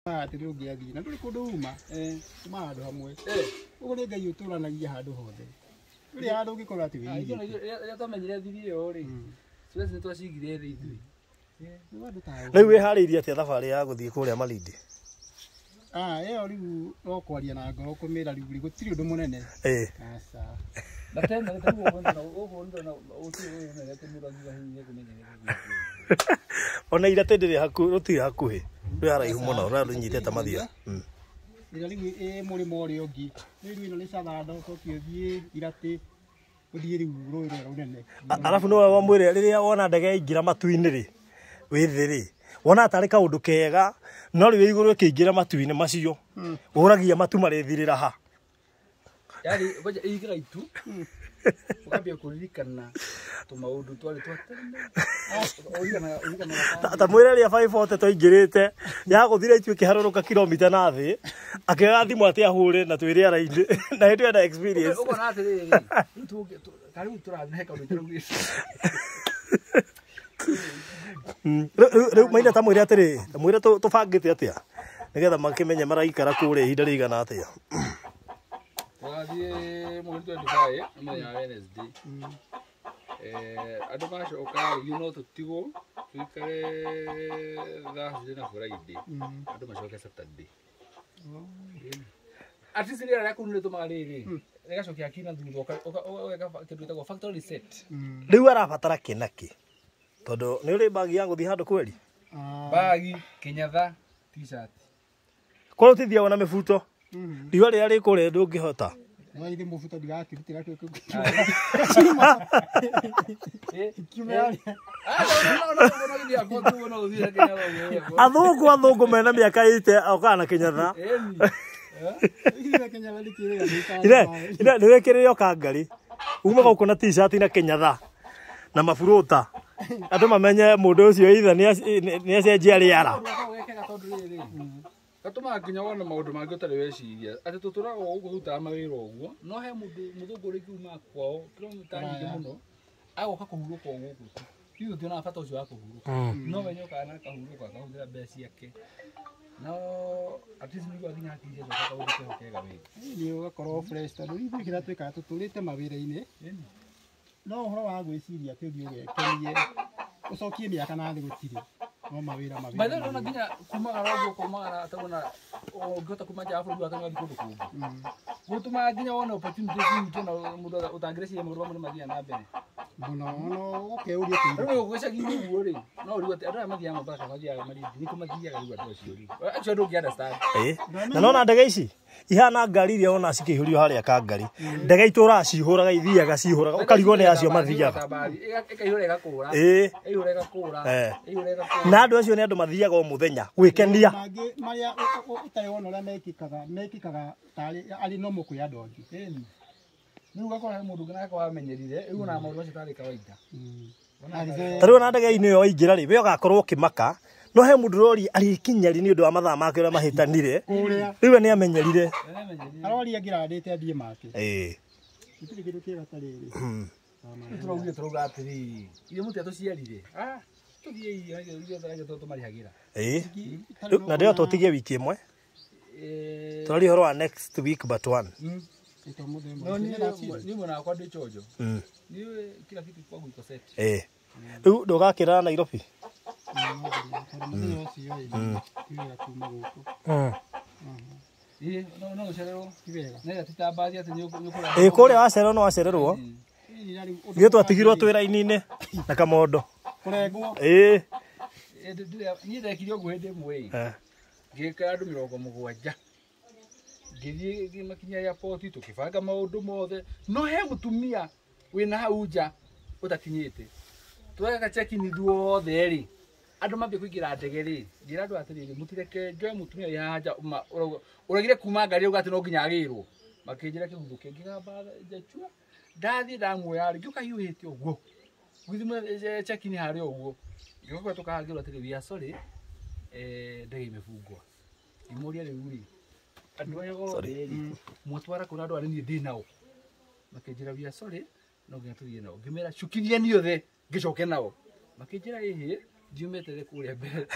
Atĩ nĩ ũngĩathiĩ na ndũrĩ kũndũ uma, uma handũ hamwe. Ũguo nĩ Ngai ũtũranagia handũ hothe. Ndũrĩ handũ ũngĩkorwo atĩ wĩigĩte. Rĩrĩa twamenyire thiri ĩyo rĩ, stress nĩ twacigire thĩ ithuĩ. Rĩu andũ ta Rĩu wĩharĩirie atĩa thabarĩ ya gũthiĩ kũrĩa Malindi? Ah, ĩyo rĩu no kwaria na ngoro kũmĩra rĩu rĩ gũtirĩ ũndũ mũnene. Aca. Na tena rĩ, tarĩu ũguo ndona ũguo ndona gũtirĩ ũndũ mũnene atĩ mũndũ angiuga hihi nĩekũmenyerera ũguo. Ona iratĩ ndĩrĩ hakuhĩ, rũtirĩ hakuhĩ. Rwĩ haraihu mũno, rũrĩa rũnyitĩte mathia. Ĩrĩa rĩu ĩ mũrĩmo ũrĩa ũngĩ. Rĩu ĩno nĩ Cathando, ũcoke ũthiĩ Iratĩ, ũthiĩ rĩu rũĩ rũrĩa rũnene. Arabu nĩwe wamwĩre rĩrĩa wona ndege yaingĩra matu-inĩ rĩ, wĩ thĩ rĩ, wona tarĩ kaũndũ kega, no rĩu wĩ igũrũ ĩkĩingĩra matu-inĩ macio, ũragia matu marĩthirĩra ha. Yaani ngoja ĩingĩra itu, ũkambia kũririkana tũmaũndũ twarĩ twa tene. Ũririkanaga Ta mwĩre rĩrĩa 540 twaingĩrĩte, yagũthire itu ĩkĩharũrũka kilomita na thĩ, akĩoya thimũ atĩ ahũre na twĩ rĩera-inĩ, na hĩndĩ ĩyo ena experience. Ũkona atĩrĩrĩ, rĩu ta rĩu tũrathiĩ he kaũndũ tũraugĩte. Rĩu Maina ta mwĩre atĩrĩ, ta mwĩre tũbangĩte atĩa nĩgetha makĩmenye maraikara kũrĩa ihinda rĩigana atĩa. Tũgathiĩ mweri 25 nĩ mũthenya wa Wednesday. Andũ macoka rĩ, no tũtigwo tũikare Thursday na Friday. Andũ macoke Saturday. At least rĩera rĩa kũu nĩ rĩtũmaga rĩrĩ, rĩgacokia hakiri na thutha, ũgeka kĩndũ gĩtagwo factory reset. Rĩu arabatara kĩ na kĩ? Tondũ nĩ ũrĩ bagi ya gũthiĩ handũ kweri? Bagi, kĩnyatha, t-shirt. Korwo ũtithiaga na mĩbuto, riũa rĩrĩa rĩ kũrĩa ndũngĩhota. No ithe mũbuto ndigakĩrutĩra kĩo kĩu. Kiume harĩa. Athũngũ mena mĩaka 80 okaga na kĩnyatha. Ithe kĩnyatha nĩ kĩrĩa gĩkaga Ire, maĩ. ire nĩ wĩkĩrĩre kangari. Uma gũkũ na t-shirt na kĩnyatha na maburuta. Andũ mamenye mũndũ ũcio either nĩ acenjia rĩara. Gatũmaga nginya wone maũndũ mangĩ ũtarĩ weciria atĩ tũtũraga o gũkũ tũrutaga mawĩra ũguo, no he mũndũ mũthũngũ rĩngĩ umaga kwao kilomita nyingĩ mũno agoka kũhurũka o gũkũ tu. Ithuĩ tũtionaga bata ũcio wa kũhurũka, no we nĩokaga na akahurũka akahũthĩra mbeca ciake, no at least nĩũiguaga nginya hakiri ciacoka kaũndũ keho kega wega. Nĩ ũgakorwo fresh tondũ ithuĩ kĩrĩa twĩkaga tũtũrĩte mawĩra-inĩ, no ũhoro wa gwĩciria atĩ ũthiĩ ũgekenie ũcokie mĩaka na thĩ gũtirĩ, no mawĩra mawĩra. By the way, ndona nginya kumagara ũguo kumagara atagona ũngĩhota kuma nja wa bũrũri wa Kenya ũgathiĩ kũndũ kũngĩ gũtũmaga nginya wone opportunities nyingĩ na mũndũ ũtangĩreciria maũndũ mamwe nĩ mathiaga na mbere Mũno no ũkeũria kĩũria. Rĩu gĩcagi-inĩ ũguo rĩ, no ũrigwo atĩ andũ aya mathiaga Mombasa, mathiaga Malindi, nĩkũ mathiaga rĩu andũ acio rĩu acio ndũngĩ understand. Na nona ndege ici ihana ngari iria wona cikĩihũrio harĩa kangari. Ndege itũraga cihũraga, ithiaga cihũraga, ũkarigwo nĩ acio mathiaga. Ĩkaihũra ĩgakũra. Ĩkaihũra ĩgakũra. Ĩkaihũra ĩgakũra. Na andũ acio nĩ andũ mathiaga o mũthenya gwĩkenia. Mangĩ marĩa ũtarĩ wona ũrĩa mekĩkaga tarĩ arĩ normal kwĩ andũ angĩ. Ĩni. Rĩu ũgakora he mũndũ ũngĩ nake wamenyerire, rĩu onaga maũndũ macio tarĩ kawaida. Ta rĩu ona ndege-inĩ ĩyo waingĩra rĩ, we ũgakorwo ũkĩmaka, no he mũndũ ũroria arĩkinya rĩ nĩ ũndũ wa mathaa make ũrĩa mahĩtanire. Kũrĩa. Rĩu we nĩ amenyerire. Aroria angĩrandĩte athiĩ make. Gũtirĩ kĩndũ kĩega ta rĩrĩ. Rĩu tũraugire tũrauga atĩrĩrĩ, ithuĩ mũtia tũciarire. Tũthiĩ ithuĩ tũragĩtwo tũmarĩhagĩra. Rĩu, na ndĩyo tũtigie wiki ĩmwe. Tũraria ũhoro wa next week but one. No niĩ mwena wakwa ndĩ chonjo. Niĩ kila kitu kwangu iko set. Rĩu ndũgakĩra Nairobi? Mũthenya ũcio ĩ, ti wega kuma gũkũ. Ĩ, no ũcererwo. Ti wega. Nĩ ti ta mbathi atĩ nĩ ũkũrara. Kũrĩa wacererwo no wacererwo. Ithuĩ twatigirwo twĩ raini-inĩ na kamondo. Kũrengwo. Niĩ ndekire ũguo hĩndĩ ĩmwe ĩ. Ngĩkĩra andũ 70. Ngĩthiĩ ngĩmakinyia airport tũkĩbanga maũndũ mothe. No he mũtumia wĩna hau nja ũtakinyĩte. Tweka check-in ithuothe rĩ, andũ mambie kũingĩra ndege rĩ, ngĩra andũ atĩrĩrĩ, mũtireke njoe mũtumia wĩ haha nja ũregire kuma ngari ũguo atĩ no nginya agĩrwo. Makĩnjĩra kĩguthũke, ngĩgamba njachua. Ndathiĩ ndamuoya rĩ, ngĩũka hiũhĩte ũguo. Gũthiĩ check-in harĩa ũguo. Ngĩũka tũkahangĩrwo atĩrĩ, we are sorry, ndege imefungwa. Ngĩmũria rĩu rĩ, andũ aya othe rĩ, mwatwara kũrĩa andũ arĩa niĩ ndĩ nao. Makĩnjĩra we are sorry, no nginya tũthiĩ nao. Ngĩmera cukithia niĩ othe, ngĩcoke nao. Makĩnjĩra ĩhĩ, thiĩ ũmeterere kũrĩa mbere.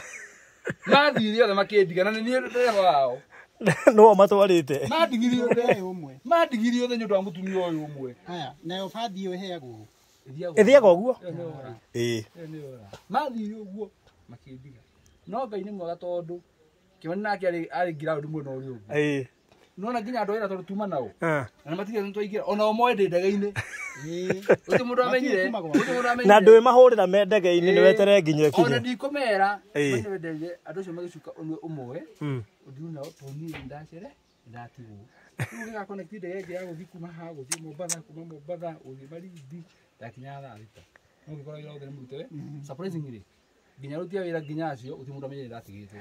Mathire othe makĩndiga na nĩ niĩ ndereba wao. No matwarĩte. Mandigire othe. Ũmwe. Mandigire othe nĩ ũndũ wa mũtumia ũyũ ũmwe. Haya, nayo bathi ĩyo ĩheagwo. Ĩthiaga ũguo? Ĩĩ. Mathire ũguo makĩndiga. No Ngai nĩ mwega tondũ Kĩmani nake arĩ ground mwena ũrĩa ũngĩ. Ĩĩ. Nona nginya andũ aira tondũ tuma nao. Ah. Na matigire nĩ twaingĩra ona o moe ndĩ ndege-inĩ. Ĩĩ. Gũtirĩ mũndũ amenyire. Gũtirĩ mũndũ amenyire. Na ndũĩ mahũrĩra me ndege-inĩ nĩ weterere nginya Ona ĩkinye. ndikũmera. Ĩĩ. Mamenye andũ acio magĩcuka ũnwe ũmwe. Ũthiũ nao tondũ niĩ ndacere ndatigwo. Rĩu gĩga connect ndege ĩngĩ ya gũthiĩ kuma haha gũthiĩ Mombatha, kuma Mombatha gũthiĩ Malindi ndakinya thaa thita. No ngĩkora wĩra wothe nĩ mũrute we. Surprisingly nginya aruti a wĩra nginya acio gũtirĩ mũndũ amenyire ndatigĩtwo.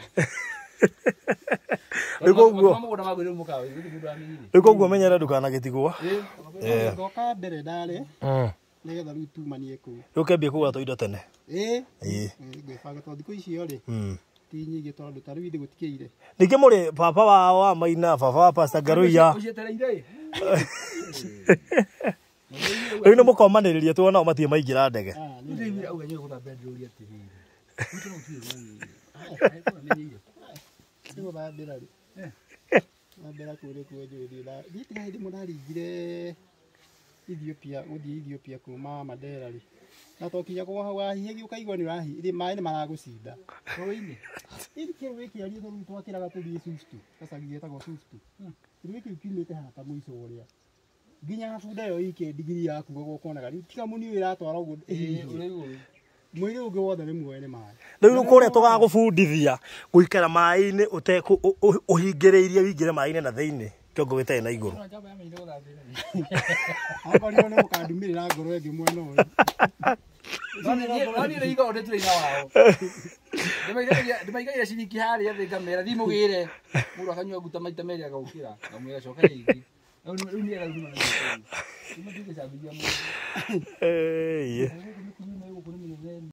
Rĩu koguo Mũgũnda magwĩrĩrwo mũkawa gũtirĩ mũndũ amenyire. rĩu koguo menyera ndũkanagĩtigwo. Ĩĩ. Ngoka mbere ndarĩ nĩgetha rĩu tumanie kũu. Rĩu kĩambie kũgũra tũindo tene. Ĩĩ. Ĩĩ. Ngwĩbanga tondũ thikũ icio rĩ ti nyingĩ tondũ ta rĩu ithe gũtikĩire. Ningĩ mũrĩ baba wa Maina, baba wa Pastor Ngaruiya. Ũcietereire ĩ. Rĩu nĩ mũkomanĩrĩria tuona o matirĩ maingĩra ndege. Ah, nĩ Rĩu ndĩraiguire auga nĩ gũthambĩra ndĩrũria atĩrĩrĩ. Gwitũ no gũtirĩ rũĩ. Angĩkorwo amenyeire. nĩ gũthambĩra rĩ. Thambĩra kũu nĩkuo njũĩ thiĩ na niĩ tiga hĩndĩ ĩmwe ndaringire Ethiopia gũthiĩ Ethiopia kuma Mandera rĩ. Na twakinya kwa hau wahihagia ũkaigua nĩ ũrahi maĩ nĩ maragũcinda. Rũĩ-inĩ. Ĩni kĩrũĩ kĩariĩ tondũ twakĩraga tũthiĩ Sustu, gacagi getagwo Sustu. Kĩrũĩ kĩu kiumĩte haha ta mũico ũrĩa. Nginya bunda ĩyo ike ndigiri yakuaga ũkonaga rĩu tiga mũni ũyũ ĩratwara ũguo Ĩĩ, ĩhihiĩ. ũrĩ igũrũ. Mwĩrĩ ũngĩ wothe nĩ muoe nĩ maĩ. Rĩu kũrĩa tũgagũbundithia gũikara maĩ-inĩ ũhingĩrĩirie wĩingĩre maĩ-inĩ na thĩinĩ kĩongo gĩtarĩ na igũrũ. No njamba yamenyire gũthambĩra. Akorirwo nĩ mũkandumĩrĩra ngoro ĩngĩ mwena ũyũ. No niĩ nĩ igoo ndĩ tũrĩ na wao. Ndĩmaigagĩra ciringi harĩa thĩ ngamera thiĩ mũgĩre. Mũndũ akanyua nguta maita merĩ agokĩra. Ngamwĩra coka rĩngĩ. Rĩu nĩ era rĩu nĩ. Rĩu mũndũ. Ĩĩ.